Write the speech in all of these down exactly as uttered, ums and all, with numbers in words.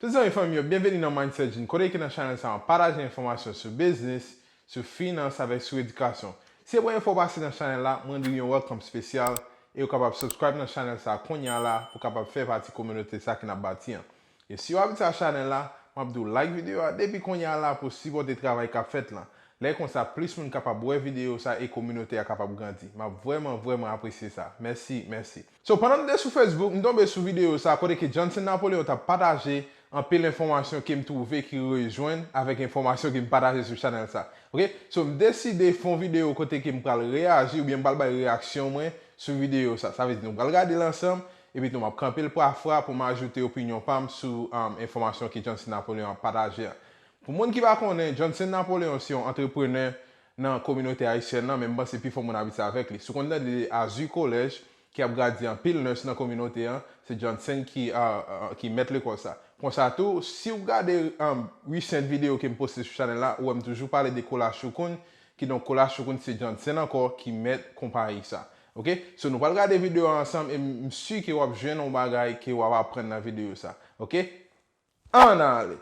Tout zanmi fanmi yo, byenveni nan Mindset Gene, kote ke nan chanèl sa a, m pataje enfòmasyon sou biznis, sou finans avèk sou edikasyon. Si se premye fwa w pase nan chanèl la, mwen di w yon welcome spesyal e w kapab subscribe nan chanèl sa a kounye a la pou w kapab fè pati kominote sa ke n ap bati an. E si w abitye a chanèl la, m ap di w like videyo a depi kounye a la pou w sipòte travay k ap fèt lan. Lè konsa, plis moun kapab wè videyo sa e kominote a kapab grandi. M ap vrèman, vrèman apresye sa. Mèsi, mèsi. So, pandan m te sou Facebook, m tonbe sou videyo sa kote ke Johnson Napoleon t ap pataje anpil enfòmasyon ke m twouve ki rejwenn avèk enfòmasyon ke m pataje sou chanèl sa. Ok? So, m deside fè yon videyo kote ke m pral reyaji oubyen m pral bay reyaksyon mwen sou videyo sa. Sa vle di nou pral gade l ansanm, epi tou m ap kanpe l pafwa pou m ajoute opinyon pa m sou, um, enfòmasyon ke Johnson Napoleon ap pataje a. Pou moun ki pa konnen, Johnson Napoleon se yon antreprenè nan kominote ayisyèn nan, men m panse pifò moun abitye avèk li. Si w konn tande Azur College, ki ap gradye anpil nurse nan kominote an, se Johnson ki, a, a, ki mèt lekòl sa. Konsa tou, si w gade, um, recent videyo ke m poste sou chanèl la, ou wè m toujou pale de Kola Shukun, kidonk Kola Shukun se Johnson ankò ki mèt konpayi sa. Ok? So, nou pral gade videyo a ansanm e m, m si ke w ap jwenn yon bagay ke w ap aprann nan videyo sa. Ok? Ann ale!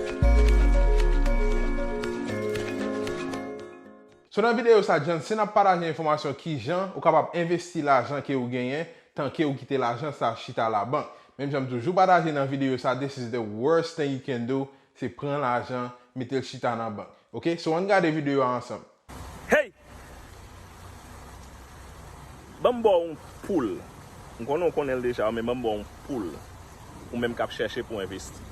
So, nan videyo sa, Johnson ap pataje enfòmasyon kijan ou kapab envesti lajan ke ou genyen tan ke ou kite lajan sa chita labank. Menm jan m toujou pataje nan videyo sa, this is the worst thing you can do, se pran lajan, mete l chita nan bank. Ok? So, ann gade videyo a ansanm. Hey! Ban m ba w yon poul. M konnen w konnen l deja, men ban m ba w yon poul. Ou menm k ap chèche pou w envesti.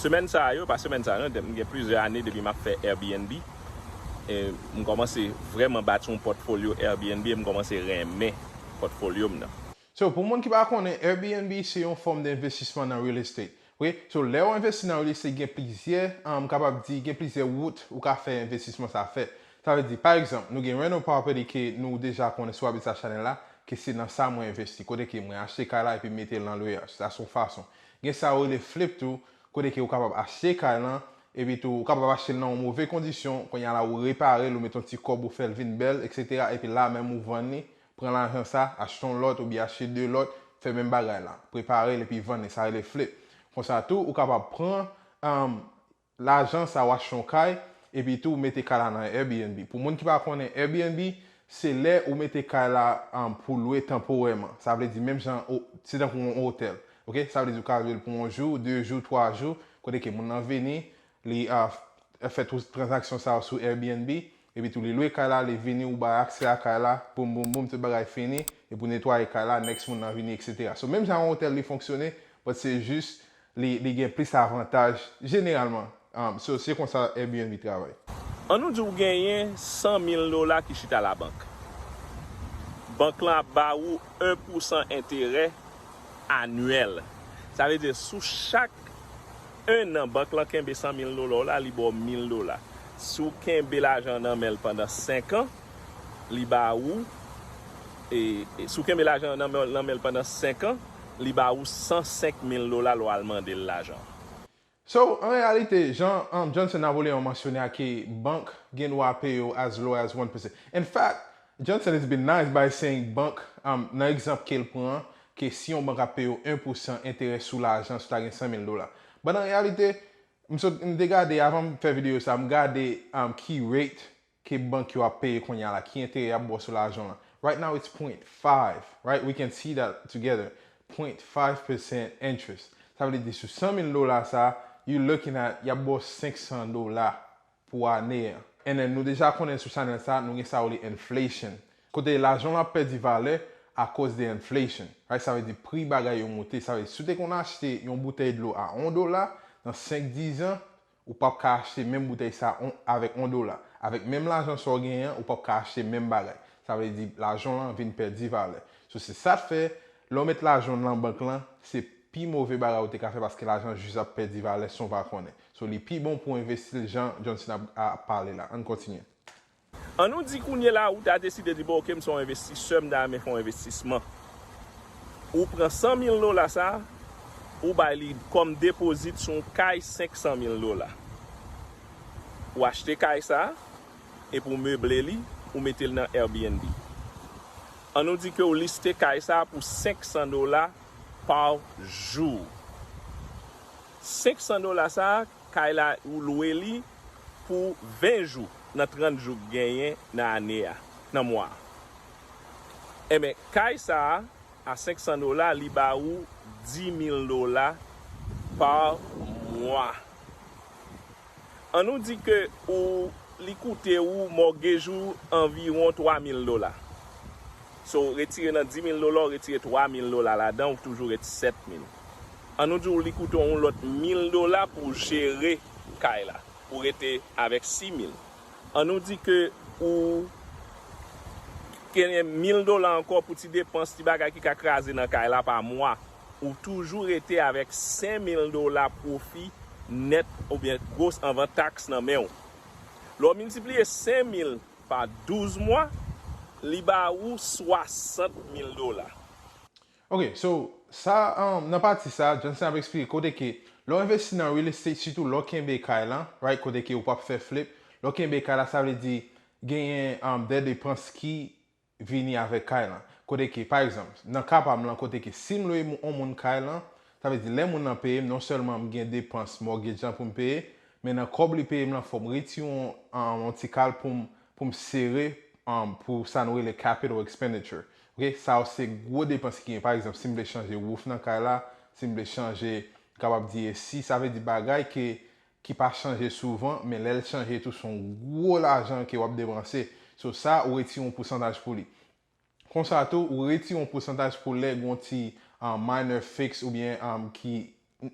Semèn sa a yo, pa semèn sa a non, m gen plizyè ane depi m ap fè Airbnb. E m kòmanse vrèman bati yon pòtfolyo Airbnb e m kòmanse renmen pòtfolyo m nan. So, pou moun ki pa konnen, Airbnb se yon fòm de envestisman nan real estate. Ok? So, lè w envesti nan real estate, gen plizyè, um, m kapab di, gen plizyè wout ou ka fè envestisman sa fèt. Sa vle di, pa egzanp, nou gen rental property ke nou deja konnen si w abitye a chanèl la, ke se nan sa mwen envesti. Kote ke mwen achte kay la epi mete l nan lweyaj. Sa se yon fason. Gen sa yo rele flip tou, kote ke ou kapab achte kay lan, epi tou ou kapab achte l nan yon move kondisyon, kounye a la ou repare l, ou mete yon ti kòb, ou fè l vin bèl, etsetera, epi la menm ou vann li, pran lajan sa, achte yon lòt oubyen achte de lòt, fè menm bagay la. Prepare l epi vann li, sa rele flip. Konsa tou, ou kapab pran, um, lajan sa, ou achte yon kay, epi tou ou mete kay la nan Airbnb. Pou moun ki pa konnen, Airbnb, se lè ou mete kay la, um, pou lwe tanporèman. Sa vle di menm jan, o-, se tankou yon otèl. Ok? Sa vle di ou ka lwe l pou yon jou, de jou, twa jou, kote ke moun nan vini, li, ah, f-, fè tout tranzaksyon sa yo sou Airbnb, epi tou li lwe kay la, li vini, ou bay aksè a kay la, boum, boum, boum, tout bagay fini, epi ou netwaye kay la, next moun nan vini, etsetera. So, menm jan yon otèl li fonksyone, but se jis, li, li gen plis avantaj, jeneralman. Um, so, se konsa Airbnb travay. Ann nou di w genyen san mil dola ki chita labank. Bank lan ap ba ou en pousan enterè anyèl. Sa vle di, sou chak en an, bank lan kenbe san mil dola w la, li ba w mil dola. Si w kenbe lajan nan men l pandan senk an, li ba ou, e, e, si w kenbe lajan nan men, nan men l pandan senk an, li ba ou san senk mil dola lè w al mande l lajan. So, an reyalite, jan, um, Johnson Napoleon mansyone a ke bank gen dwa peye w as low as one percent. In fact, Johnson has been nice by saying bank, um, nan egzanp ke l pran an, ke si yon bank ap peye w en pousan enterè sou lajan, si w ta gen san mil dola. But an reyalite, m sot, m te gade, avan m fè videyo sa, m gade, um, ki rate ke bank yo ap peye kounye a la, ki enterè y ap ba w sou lajan w lan. Right now, it's point five, right? We can see that together. Point five percent interest. Sa vle di sou san mil dola sa, you looking at, y ap ba w senk san dola pou ane an. And then, nou deja konnen sou chanèl sa, nou gen sa yo rele inflation. Kote lajan w lan ap pèdi valè akoz de inflation. Right? Sa vle di pri bagay yo moute. Sa vle di, si w te konn achte yon boutèy dlo a yon dola, nan senk, diz an, ou p ap ka achte menm boutèy sa on, avèk yon dola. Avèk menm lajan sa w genyen an, ou p ap ka achte menm bagay. Sa vle di, lajan w lan vin pèdi valè. So, se sa k fè, lè w met lajan w nan bank lan, se pi move bagay ou te ka fè paske lajan jis ap pèdi valè san w pa konnen. So, li pi bon pou w envesti l jan Johnson ap, ap pale la. Ann kontinye. Ann nou di kounye la, ou ta deside di, "Bon, oke, m se yon envestisè, m ta renmen fè yon envestisman." Ou pran san mil dola sa, ou bay li kòm depozit sou yon kay senk san mil dola. Ou achte kay sa, epi w meble li, ou mete l nan Airbnb. Ann nou di ke w liste kay sa pou senk san dola pa jou. Senk san dola sa a, kay la ou lwe li pou ven jou nan trant jou k genyen nan ane a, nan mwa a. Enben, kay sa a, a senk san dola, li ba ou dis mil dola pa mwa. An nou di ke ou li koute ou mortgage ou anviwon twa mil dola. So, retire nan dis mil dola, ou retire twa mil dola ladan, ou toujou ret sèt mil. An nou di ou li koute yon lòt mil dola pou jere kay la. Ou rete avèk sis mil. An nou di ke ou genyen mil dola ankò pou ti depans, ti bagay ki ka kraze nan kay la pa mwa. Ou toujou rete avèk senk mil dola pwofi nèt oubyen gros anvan taks nan men w. Lè w miltipliye senk mil pa douz mwa, li ba ou swasant mil dola. Ok, so sa, um, nan pati sa, Johnson ap eksplike kote ke lè w envesti nan real estate, sitou lè w kenbe kay lan, right, kote ke ou p ap fè flip, lè w kenbe kay la, sa vle di genyen um, de depans ki vini avèk kay lan. Kote ke, pa egzanp, nan ka pa m lan, kote ke si m lwe yon moun kay lan, sa vle di lè moun nan peye m, non sèlman m gen depans mortgage lan pou m peye, men nan kòb li peye m lan, fò m retire yon, um, yon ti kal pou m, pou m sere um, pou sa nou rele capital expenditure. Ok, sa yo se gwo depans ki gen. Pa egzanp, si m vle chanje wouf nan kay la, si m vle chanje, kapab di esi, sa vle di bagay ke ki pa chanje souvan, men lè l chanje tou, se yon gwo lajan ke w ap depanse. So sa, ou retire yon pousantaj pou li. Konsa tou, ou retire yon pousantaj pou lè gen yon ti um, minor fix oubyen um, ki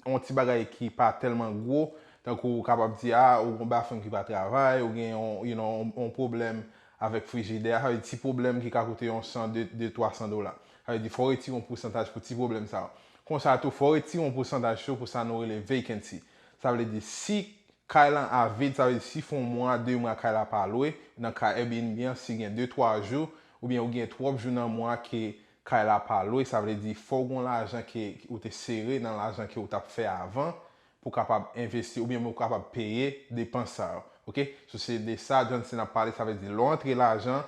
yon ti bagay ki pa tèlman gwo, tankou ou kapab di a, ou gen yon bathroom ki pa travay, ou gen yon, you know, yon, yon pwoblèm avèk frijidè a, sa vle di ti pwoblèm ki ka koute yon san, de, de, twa san dola. Sa vle di fò w retire yon pousantaj pou ti pwoblèm sa yo. Konsa tou, fò w retire yon pousantaj tou pou sa nou rele vacancy. Sa vle di si kay lan a vid, sa vle di si fè yon mwa, de mwa kay la pa lwe, nan ka Airbnb an, si gen de, twa jou, oubyen ou gen twòp jou nan mwa ke kay la pa lwe, sa vle di fò w gen yon lajan ke ou te sere nan lajan ke ou t ap fè avan pou w kapab envesti oubyen pou w kapab peye depans sa yo. Ok? So se de sa Johnson ap pale, sa vle di lè w antre lajan,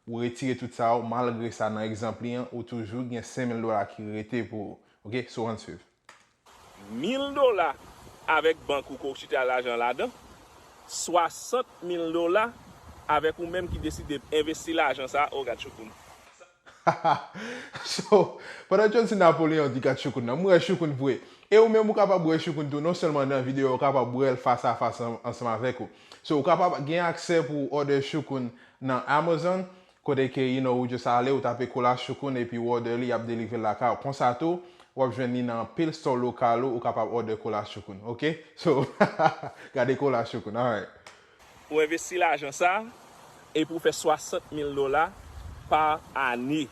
ou retire tout sa yo, malgre sa nan egzanp li an, ou toujou gen senk mil dola ki rete pou ou. Ok? So ann swiv. Mil dola avèk bank ou ke w chita lajan ladan, swasant mil dola avèk ou menm ki deside envesti lajan sa a, o gad Choukoun. So, pandan Johnson Napoleon di gad Choukoun nan, m wè Choukoun vre. E ou menm ou kapab wè Choukoun tou, non sèlman nan videyo, ou kapab wè l fas a fas ansanm avèk ou. So, ou kapab gen aksè pou order Choukoun nan Amazon, kote ke, you know, ou just ale, ou tape Kola Choukoun epi ou order li, y ap delivre l lakay ou. Konsa tou, w ap jwenn li nan anpil store lokal ou, ou kapab order Kola Choukoun, ok? So, gade Kola Choukoun, alright. Ou envesti lajan sa a, epi w fè swasant mil dola pa ane.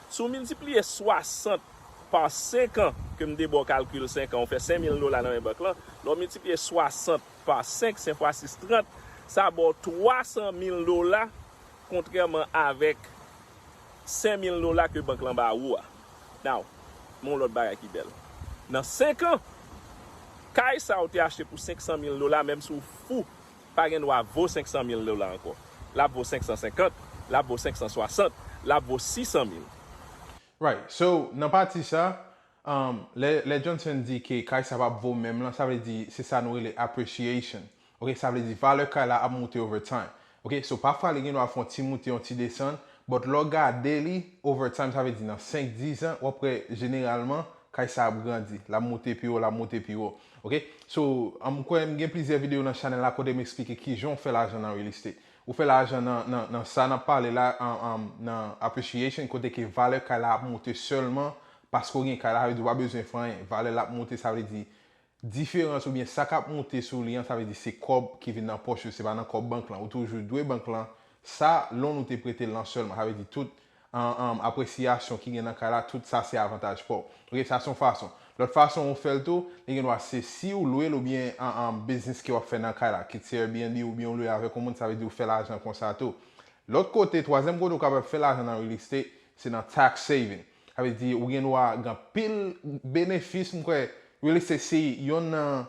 Si w miltipliye swasant pa senk an, ke m te ba w kalkil senk an, ou fè senk mil dola nan men bank lan, lè w miltipliye swasant pa senk, senk fwa sis, trant, sa ba w twa san mil dola, kontrèman avèk senk mil dola ke bank lan ba ou a. Now, men yon lòt bagay ki bèl. Nan senk an, kay sa ou te achte pou senk san mil dola, menm si w fou, pa gen dwa vo senk san mil dola ankò. L ap vo senk san senkant, l ap vo senk san swasant, l ap vo sis san mil. Right. So, nan pati sa, um, lè, lè Johnson di ke kay sa p ap vo menm lan, sa vle di se sa nou rele appreciation. Ok, sa vle di valè kay la ap moute over time. Ok, so pafwa li gen dwa fè yon ti moute, yon ti desann, but lè w gade li over time, sa vle di nan senk, diz an, w ap wè jeneralman kay sa ap grandi, l ap moute pi wo, l ap moute pi wo. Ok, so, um, m kwè m gen plizyè videyo nan chanèl la kote m eksplike kijan w fè lajan nan real estate. Ou fè lajan nan, nan, nan sa n ap pale la, um, um, nan appreciation, kote ke valè kay la ap moute sèlman paske w gen kay la, sa vle di w pa bezwen fè anyen. Valè l ap moute, sa vle di diferans oubyen sa k ap moute sou li an, sa vle di se kòb ki vin nan pòch ou, se pa nan kòb bank lan. Ou toujou dwe bank lan sa loan ou te prete l lan sèlman. Sa vle di tout an, an, apresiyasyon ki gen nan kay la, tout sa se avantaj pa w. Ok, sa se yon fason. Lòt fason ou fè l tou, li gen dwa se si ou lwe l oubyen an, an biznis ke w ap fè nan kay la, kit se Airbnb oubyen ou lwe avèk yon moun, sa vle di ou fè lajan konsa tou. Lòt kote, twazyèm kote ou kapab fè lajan nan real estate, se nan tax saving. Sa vle di ou gen dwa gen anpil benefis, m kwè real estate se yonn nan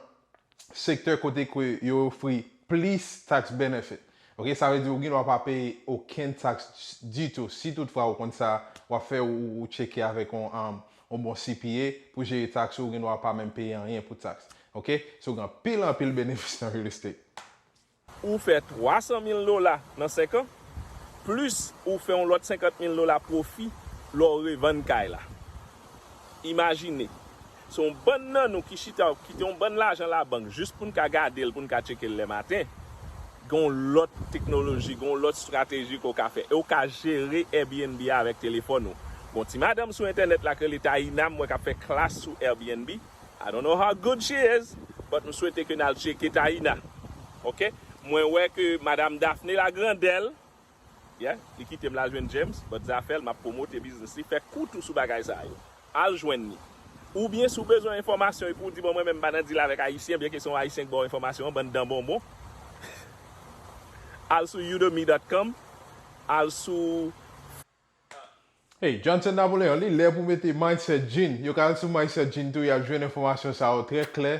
sektè kote ke yo ofri plis tax benefit. Ok, sa vle di ou gen dwa pa peye okenn tax ditou. Si toutfwa ou konn sa, w ap fè ou, ou tcheke avèk yon, um, yon bon C P A pou jere taks ou, ou gen dwa pa menm peye anyen pou taks. Oke? So, gen anpil, anpil benefis nan real estate. Ou fè twa san mil dola nan senk an, plis ou fè yon lòt senkant mil dola pwofi lè w revann kay la. Imajine, se yon bann nan nou ki chita, kite yon bann lajan labank jis pou n ka gade l, pou n ka tcheke l lè maten. Gen yon lòt teknoloji, gen yon lòt estrateji ke w ka fè. E w ka jere Airbnb a avèk telefòn ou. Gen yon ti madanm sou entènèt la k rele Taina, m wè k ap fè klas sou Airbnb. I don't know how good she is, but m swete ke n al tcheke Taina. Oke? Mwen wè ke Madam Daphne Lagrandelle, yeah, li kite m l al jwenn James, but zafè l, m ap pwomote biznis li, fè kou tou sou bagay sa yo. Al jwenn li. Oubyen si w bezwen enfòmasyon epi w di, bon, mwen menm m pa nan deal avèk Ayisyen, byenke se yon Ayisyen k ba w enfòmasyon an, bann dan bonbon, al sou udemy dot com, al sou Hey, Johnson Napoleon, li lè pou mete Mindset Gene. Yo ka al sou Mindset Gene tou, y ap jwenn enfòmasyon sa yo trè klè,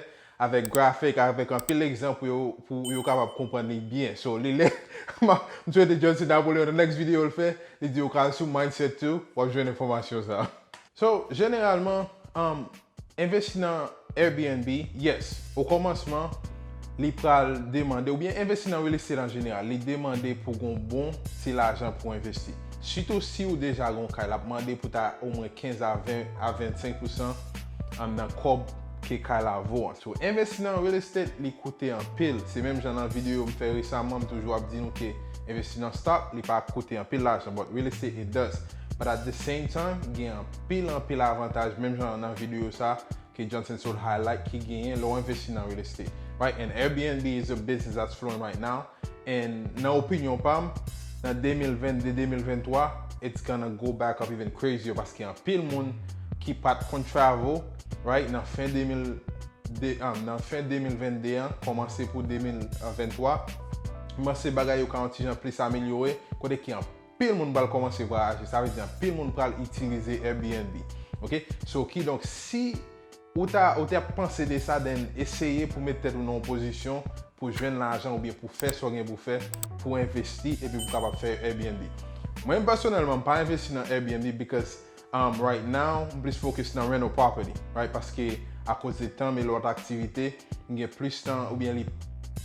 avèk grafik, avèk anpil egzanp pou yo, pou yo kapab konprann li byen. So, li lè, m swete Johnson Napoleon, nan next video l fè, li di yo ka al sou Mindset tou, w ap jwenn enfòmasyon sa. So, jeneralman, um, envesti nan Airbnb, yes, o kòmansman, li pral demande, oubyen envesti nan real estate an jeneral, li demande pou gon bon ti lajan pou envesti. Sitou si ou deja gon kay, l ap mande pou ta omwen kenz a ven a vennsenk pousan, um, nan kòb ke kay la vo an. So, envesti nan real estate, li koute anpil. Se menm jan nan videyo m fè resaman, m toujou ap di nou ke envesti nan stock, li pa koute anpil lajan, but real estate it does. But at the same time, gen anpil, anpil avantaj, menm jan nan videyo sa, ke Johnson sot highlight ki genyen lè w envesti nan real estate. Right? And Airbnb is a business that's flowing right now. And nan opinyon pa m, nan de mil vennde, de mil venntwa, it's gonna go back up even crazier paske anpil moun ki pa t konn travel, right, nan fen de mil de, um, nan fen de mil vennde an, kòmanse pou de mil venntwa, m panse bagay yo ka yon ti jan plis amelyore, kote ki anpil moun pral kòmanse vwayaje, sa vle di anpil moun pral itilize Airbnb. Oke? So, kidonk, si ou ta, ou te ap panse de sa, then eseye pou met tèt ou nan yon pozisyon pou jwenn lajan oubyen pou fè sa w gen pou fè, pou envesti epi pou kapab fè Airbnb. Mwen menm pèsonèlman, m pa envesti nan Airbnb because, um, right now, m plis focus nan rental property, right? Paske akoz de tan m e lòt aktivite, m gen plis tan oubyen li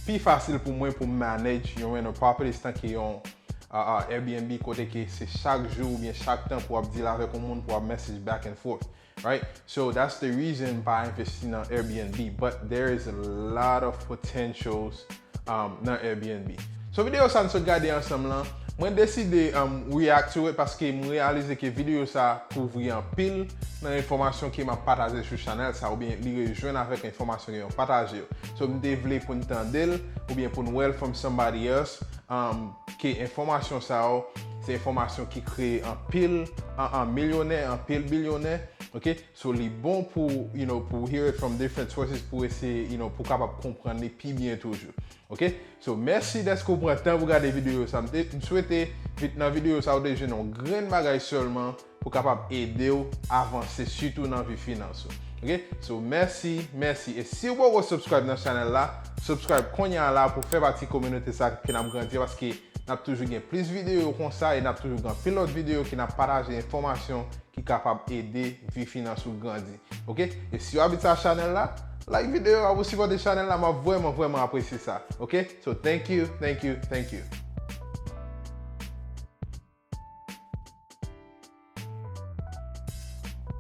pi fasil pou mwen pou m manage yon rental property tanke yon, uh, uh, Airbnb kote ke se chak jou oubyen chak tan pou w ap deal avèk yon moun, pou w ap message back and forth. Right? So that's the reason m pa envesti nan Airbnb, but there is a lot of potentials, um, nan Airbnb. So videyo sa n sot gade ansanm lan, mwen deside, um, react to it paske m reyalize ke videyo sa kouvri anpil nan enfòmasyon ke m ap pataje sou chanèl sa, oubyen li rejwenn avèk enfòmasyon ke m ap pataje yo. So m te vle pou n tande l, oubyen pou n wè l from somebody else, um, ke enfòmasyon sa yo, se enfòmasyon ki kreye anpil, an, an milyonè, anpil bilyonè, oke? So, li bon pou, you know, pou hear it from different sources, pou eseye, you know, pou kapab konprann li pi byen toujou. Oke? So, mèsi dèske w pran tan pou gade videyo sa. M te, m swete, vit nan videyo sa, ou te jwenn yon grenn bagay sèlman pou kapab ede w avanse, sitou nan vi finans ou. Oke? So, mèsi, mèsi. E si w poko subscribe nan chanèl la, subscribe kounye a la pou fè pati kominote sa ke n ap grandi, paske n ap toujou gen plis videyo konsa e n ap toujou gen anpil lòt videyo ke n ap pataje enfòmasyon ki kapab ede vi finans ou grandi. Oke? E si w abitye a chanèl la, like videyo a pou sipòte chanèl la, m ap vrèman, vrèman apresye sa. Oke? So, thank you, thank you, thank you.